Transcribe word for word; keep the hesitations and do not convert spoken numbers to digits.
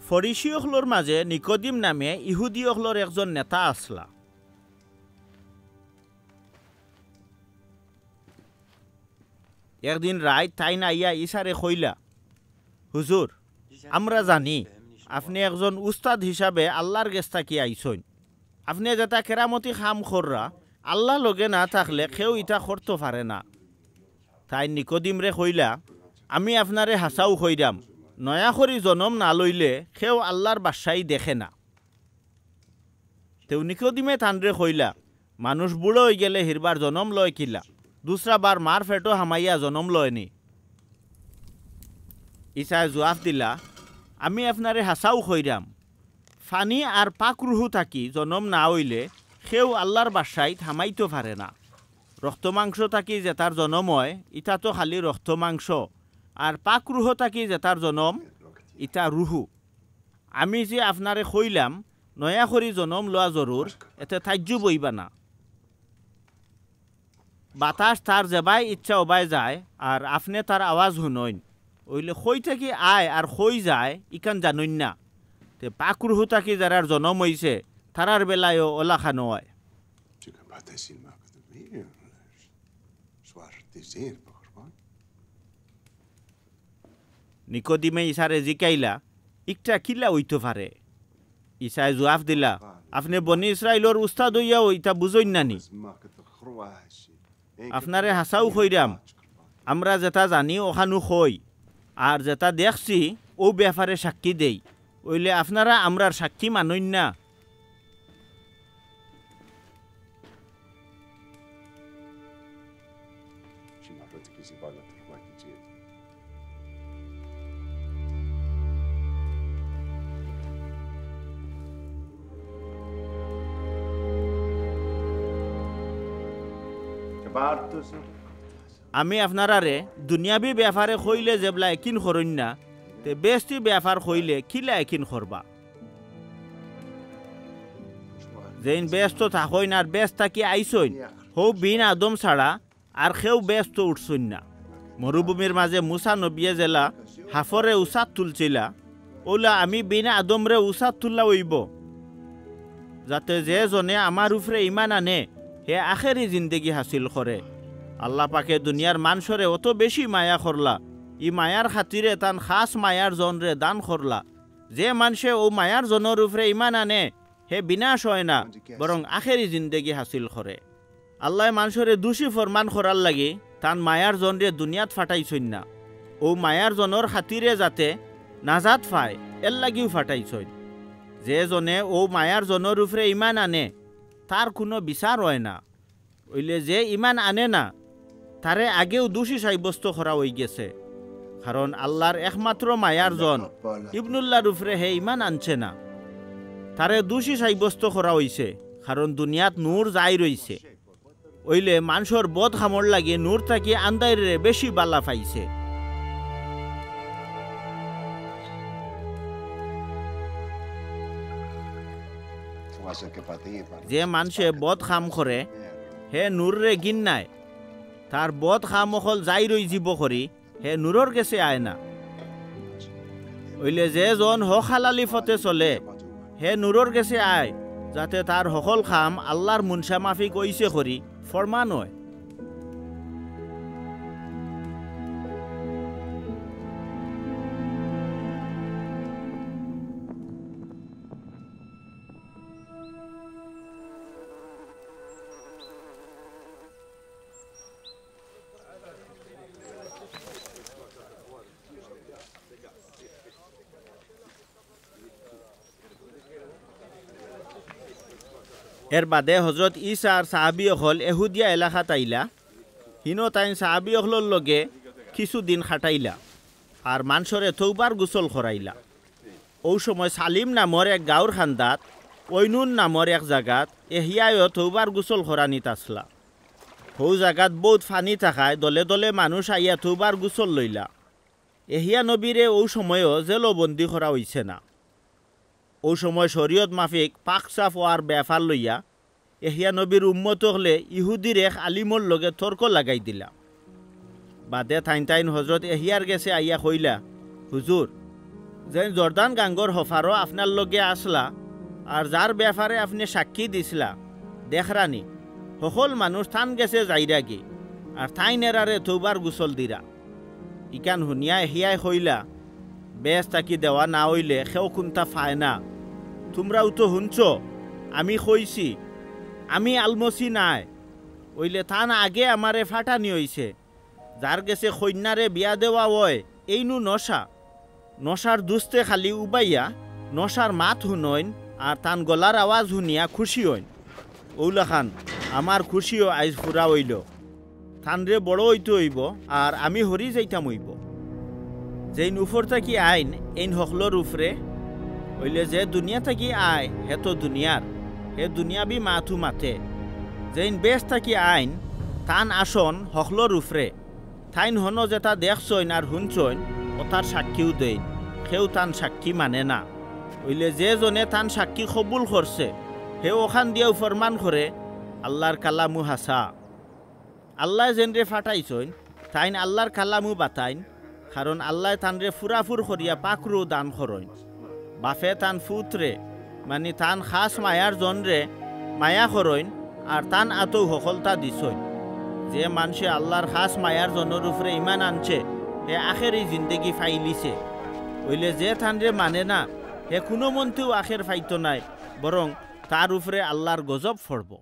ফরিসি অকলর মাঝে নিকোদিম নামে ইহুদি অকলর একজন নেতা আছলা। একদিন রাইত তাইন আইয়া ইছারে কইলা, "হুজুর, আমরা জানি আপনে একজন উস্তাদ হিসাবে আল্লার গেছ থাকি আইছইন। আপনে যেতা কেরামতি কাম কররা, আল্লা লগে না থাকলে কেউ ইতা করতো পারে না।" তাইন নিকোদিমরে কইলা, "আমি আপনারে হাছাউ কইরাম, নয়া করি জনম না লইলে কেউ আল্লার বাদশাই দেখে না।" তেউ নিকোদিমে তানরে কইলা, "মানুষ বুড়া অইগেলে হিরবার জনম লয় কিলা? দুসরা বার মার পেটো হামাইয়া জনম লয় নি?" ইছায় জুয়াফ দিলা, "আমি আপনারে হাছাউ কইরাম, ফানি আর পাক রুহু থাকি জনম না অইলে কেউ আল্লার বাদশাইত হামাইতো পারে না। রক্ত মাংস থাকি যেতার জনম অয়, ইতা তো খালি রক্ত মাংস, আর পাক রুহু থাকি যেতার জনম, ইতা রুহু। আমি যে আপনারে কইলাম, নয়া করি জনম লওয়া জরুর, এতে তাজ্জুব অইবা না। বাতাস তার যেবায় ইচ্ছা ওবায় যায়, আর আপনে তার আওয়াজ হুনইন। অইলে কই থাকি আয় আর কই যায়, ইখান জানইন না। তে পাক রুহু থাকি যারার জনম অইছে, তারার বেলায়ও অলাখান অয়।" নিকোদিমে ইছারে জিকাইলা, "ইকটা কিলা অইতো পারে?" ইছায় জুয়াফ দিলা, "আপনে বনি ইসরাইলর উস্তাদ অইয়াও ইতা বুঝইন না নি? আপনারে হাছাউ কইরাম, আমরা যেতা জানি অখানউ কই, আর যেতা দেখছি অউ বেয়াপারে সাক্ষী দেই। অইলে আপনারা আমরার সাক্ষী মানইন না?" "আমি আপনারারে দুনিয়াবি বেয়াপারে কইলে যেবলা একিন করইন না, তে বেহেস্তি বেয়াপার কইলে কিলা একিন করবা? যেইন বেহেস্তো থাকইন আর বেহেস্ত থাকি আইছইন, হউ বিন আদম ছাড়া আর কেউ বেহেস্তো উঠছইন না। মরুভূমির মাঝে মুসা নবিয়ে যেলা হাফরে উচাত তুলছিলা, অউলা আমি বিন আদমরে উচাত তুলা অইবো, যাতে যে জনে আমার উপরে ইমান আনে, হে আখেরি জিন্দেগি হাসিল করে। আল্লা পাকে দুনিয়ার মানষরে অত বেশি মায়া করলা, ই মায়ার খাতিরে তান খাস মায়ার জনরে দান করলা। যে মানষে অউ মায়ার জনর উপরে ইমান আনে, হে বিনাশ অয় না, বরং আখেরি জিন্দেগি হাসিল করে।" আল্লায় মানষরে দুষী ফরমান করার লাগি তান মায়ার জনরে দুনিয়াত ফাটাইছইন না, অউ মায়ার জনর খাতিরে যাতে নাজাত পায়, এর লাগিউ ফাটাইছইন। যে জনে অউ মায়ার জনর উপরে ইমান আনে, তার কুনু বিচার অয় না। অইলে যে ইমান আনে না, তারে আগেউ দুষী সাব্যস্ত করা অইগেছে, কারণ আল্লার একমাত্র মায়ার জন ইবনুল্লার উপরে হে ইমান আনছে না। তারে দুষী সাব্যস্ত করা অইছে, কারণ দুনিয়াত নূর জাইর অইছে। অইলে মানষর বদ কামর লাগি নূর থাকি আন্দাইররে বেশি বালা পাইছে। যে মানষে বদ কাম করে, হে নূররে ঘিন্নায়, তার বদ কাম অকল জাইর অইযিবো করি, হে নূরর গেছে আয় না। অইলে যে জন হক হালালি পথে চলে, হে নূরর গেছে আয়, যাতে তার হকল কাম আল্লার মুনশা মাফিক অইছে করি ফরমান অয়। এর বাদে হজরত ইছা আর সাহাবি অকল এহুদিয়া এলাকাত আইলা। হিনো তাইন সাহাবি অকলর লগে কিছু দিন খাটাইলা, আর মানষরে তৌবার গোসল করাইলা। অউ সময় সালিম নামর এক গাউর কান্দাত, ঐনুন নামর এক জাগাত এহিয়ায়ও তৌবার গোসল করানিত আছলা। হউ জাগাত বউত ফানি থাকায় দলে দলে মানুষ আইয়া তৌবার গোসল লইলা। এহিয়া নবীরে অউ সময়ও জেলো বন্দী করা অইছে না। অউ সময় শরীয়ত মাফিক পাক সাফ অওয়ার বেয়াপার লইয়া এহিয়া নবীর উম্মত অকলে ইহুদির এক আলিমর লগে তর্ক লাগাই দিলা। বাদে তাইন তাইন হজরত এহিয়ার গেছে আইয়া কইলা, "হুজুর, যেইন জর্দান গাঙ্গর হফারো আপনার লগে আসলা, আর যার ব্যাপারে আপনে সাক্ষী দিছলা, দেখরানি, হকল মানুষ তান গেছে যাইরাগি, আর তাইন এরারে তৌবার গুসল দিরা। ইখান হুনিয়া হিয়ায় কইলা, বেহেস্ত থাকি দেওয়া না অইলে কেউ কুন্তা পায় না। তুমরাও তো হুনছো, আমি কইছি, আমি আলমসি নায়, অইলে তান আগে আমারে ফাটানি অইছে। যার গেছে কইন্যারে বিয়া দেওয়া অয়, এইনু নশা। নশার দুস্তে খালি উবাইয়া নশার মাত হুনইন, আর তান গলার আওয়াজ হুনিয়া খুশি অইন। অউলাখান আমার খুশিও আইজ পুরা অইলো। তানরে বড় অইতে অইবো, আর আমি হরি যাইতাম অইবো। যেইন উপর থাকি আইন, এইন হকলর উপরে। অইলে যে দুনিয়া থাকি আয়, হে তো দুনিয়ার, হে দুনিয়াবি মাতউ মাতে। যেইন বেহেস্ত থাকি আইন, তান আসন হকলর উপরে। তাইন হনো যেতা দেখছইন আর হুনছইন, অতার সাক্ষীও দেইন, কেউ তান সাক্ষী মানে না। অইলে যে জনে তান সাক্ষী কবুল করছে, হে অখান দিয়াউ ফরমান করে, আল্লার কালামউ হাছা। আল্লায় যেনরে ফাটাইছইন, তাইন আল্লার কালামউ বাতাইন, কারণ আল্লায় তানরে ফুরাফুর করিয়া পাকরু দান করইন। বাপে তান ফুতরে, মানি তান খাছ মায়ার জনরে মায়া করইন, আর তান আতউ হকলতা দিছইন। যে মানষে আল্লার খাছ মায়ার জনর উপরে ইমান আনছে, হে আখেরি জিন্দেগি ফাইলিছে। অইলে যে তানরে মানে না, হে কুনুমন্তেউ আখের ফাইতো নায়, বরং তার উপরে আল্লার গজব ফড়বো।